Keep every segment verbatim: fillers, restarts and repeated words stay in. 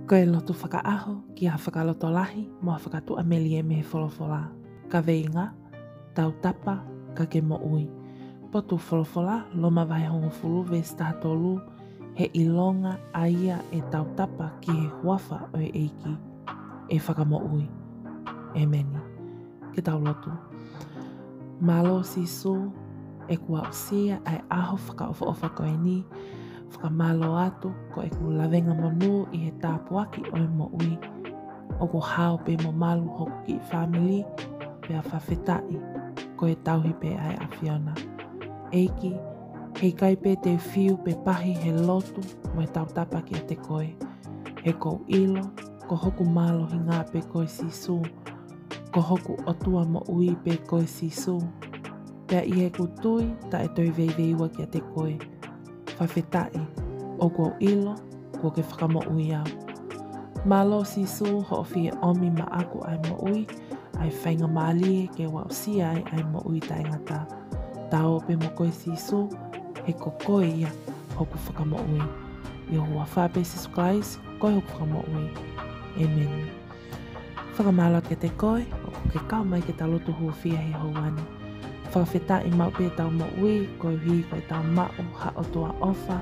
Ko e lotu fakaʻaho ki ha fakalotolahi mo ha fakatuʻamelie mei he folofola. Kaveinga: Tautapa ka ke moʻui. Potu folofola, Loma vahe hongofulu veesi taha tolu: He ʻilonga ʻa ia ʻe tautapa ki he huafa ʻo e ʻEiki, ʻe fakamoʻui. ʻEmeni. Ke tau lotu. Mālō Sīsū, ʻeku aʻusia ʻa e ʻaho fakaʻofoʻofa ko eni. Fakamālō atu ko ʻeku lavengamonū ʻi he tāpuaki ʻo e moʻui. ʻOku hao pē mo malu hoku kiʻi fāmili, pea fakafetaʻi ko e tauhi pē ʻa e ʻAfiona. ʻEiki, heʻikai pē te u fiu pe pahi he lotu mo e tautapa kiate koe. He ʻoku ou ʻilo ko hoku mālohinga pē koe Sīsū, ko hoku ʻOtua moʻui pē koe Sīsū. Pea ʻi heʻeku tui taʻe toe veiveiua kiate koe, fakafetaʻi ʻoku ou ʻilo kuo ke fakamoʻui au. Mālō Sīsū hoʻo fie ʻomi maʻaku ʻa e moʻui, ʻa e faingamālie ke u aʻusia ai ʻa e moʻui taʻengata. Ta ō pē mo koe Sīsū, he ko koe ia hoku fakamoʻui. ʻI ho huafa pē Sīsū Kalaisi, ko koe hoku fakamoʻui. ʻEmeni. Fakamālō atu kiate koe ʻoku ke kau mai ke ta lotu hūfia he houa ni. Fakafetaʻi maʻu pē ʻetau moʻui koeʻuhi ko ʻetau maʻu ha ʻOtua ʻofa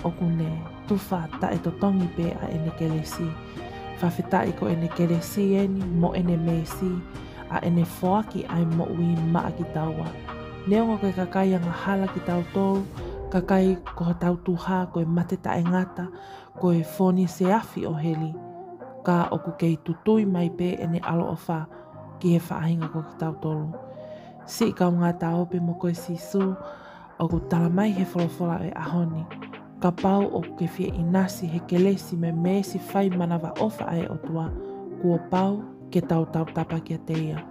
ʻoku ne tufa taʻetotongi pē ʻa ʻene kelesi. Fakafetaʻi ko ʻene kelesi eni mo ʻene meesi ʻa ʻene foaki ʻa e moʻui maʻa kitaua. Neongo ko e kakai angahala kitautolu, kakai ko hotau tuha ko e mate taʻengata, ko e fōnise afi ʻo heli, ka ʻoku kei tutui mai pē ʻene ʻaloʻofa ki he faʻahinga ko kitautolu. Siʻi kaungā, ta ō pē mo koe Sīsū, ʻoku tala mai he folofola ʻo e ʻaho ni, kapau ʻoku ke fie ʻinasi he kelesi mo e meesi fai manavaʻofa ʻa e ʻOtua, kuo pau ke tau tautapa kiate ia.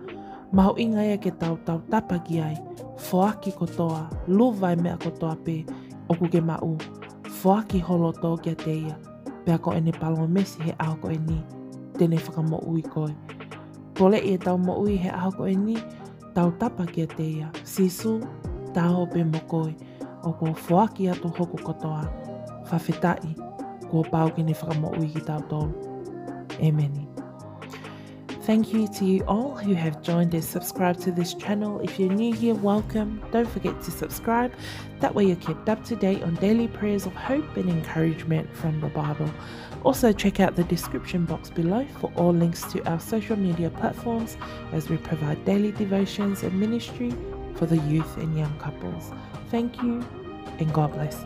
Mahuʻinga ia ke tau tautapa ki ai, foaki kotoa, luva e meʻa kotoa pē ʻoku ke maʻu, foaki ho loto kiate ia, pea ko ʻene palōmesi he ʻaho ko eni, te ne fakamoʻui koe. Poleʻi ʻetau moʻui he ʻaho ko eni, tautapa kiate ia. Sīsū, ta ō pē mo koe, ʻoku ou foaki atu hoku kotoa. Fakafetaʻi kuo pau ke ne fakamoʻui kitautolu. ʻEmeni. Thank you to you all who have joined and subscribed to this channel. If you're new here, welcome. Don't forget to subscribe. That way you're kept up to date on daily prayers of hope and encouragement from the Bible. Also, check out the description box below for all links to our social media platforms as we provide daily devotions and ministry for the youth and young couples. Thank you and God bless.